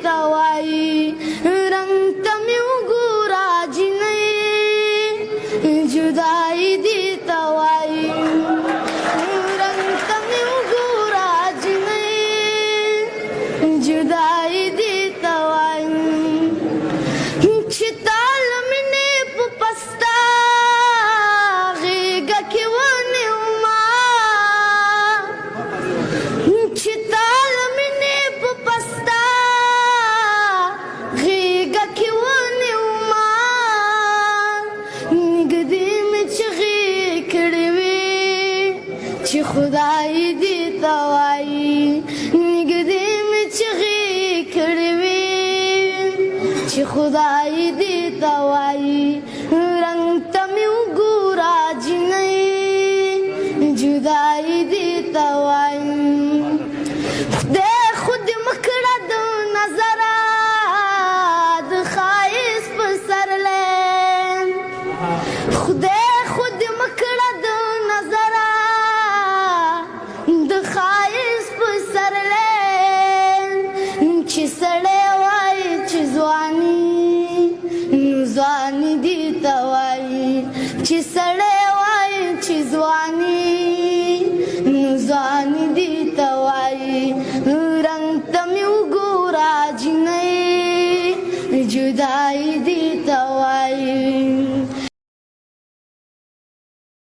ته وایي. رنګ ته مې وګوره جینۍ، جدایي دې ته وایي. رنګ ته مې وګوره جینۍ، جدایي دې ته وایي. چې تا له مینې په پسته غېږه کې ونیومه، چې تا له مینې په پسته غېږه کې ونیومه، نږدې مې چغې کړې وې چې خدای دې ته وایي. نږدې مې چغې کړې وې چې خدای دې ته وایي.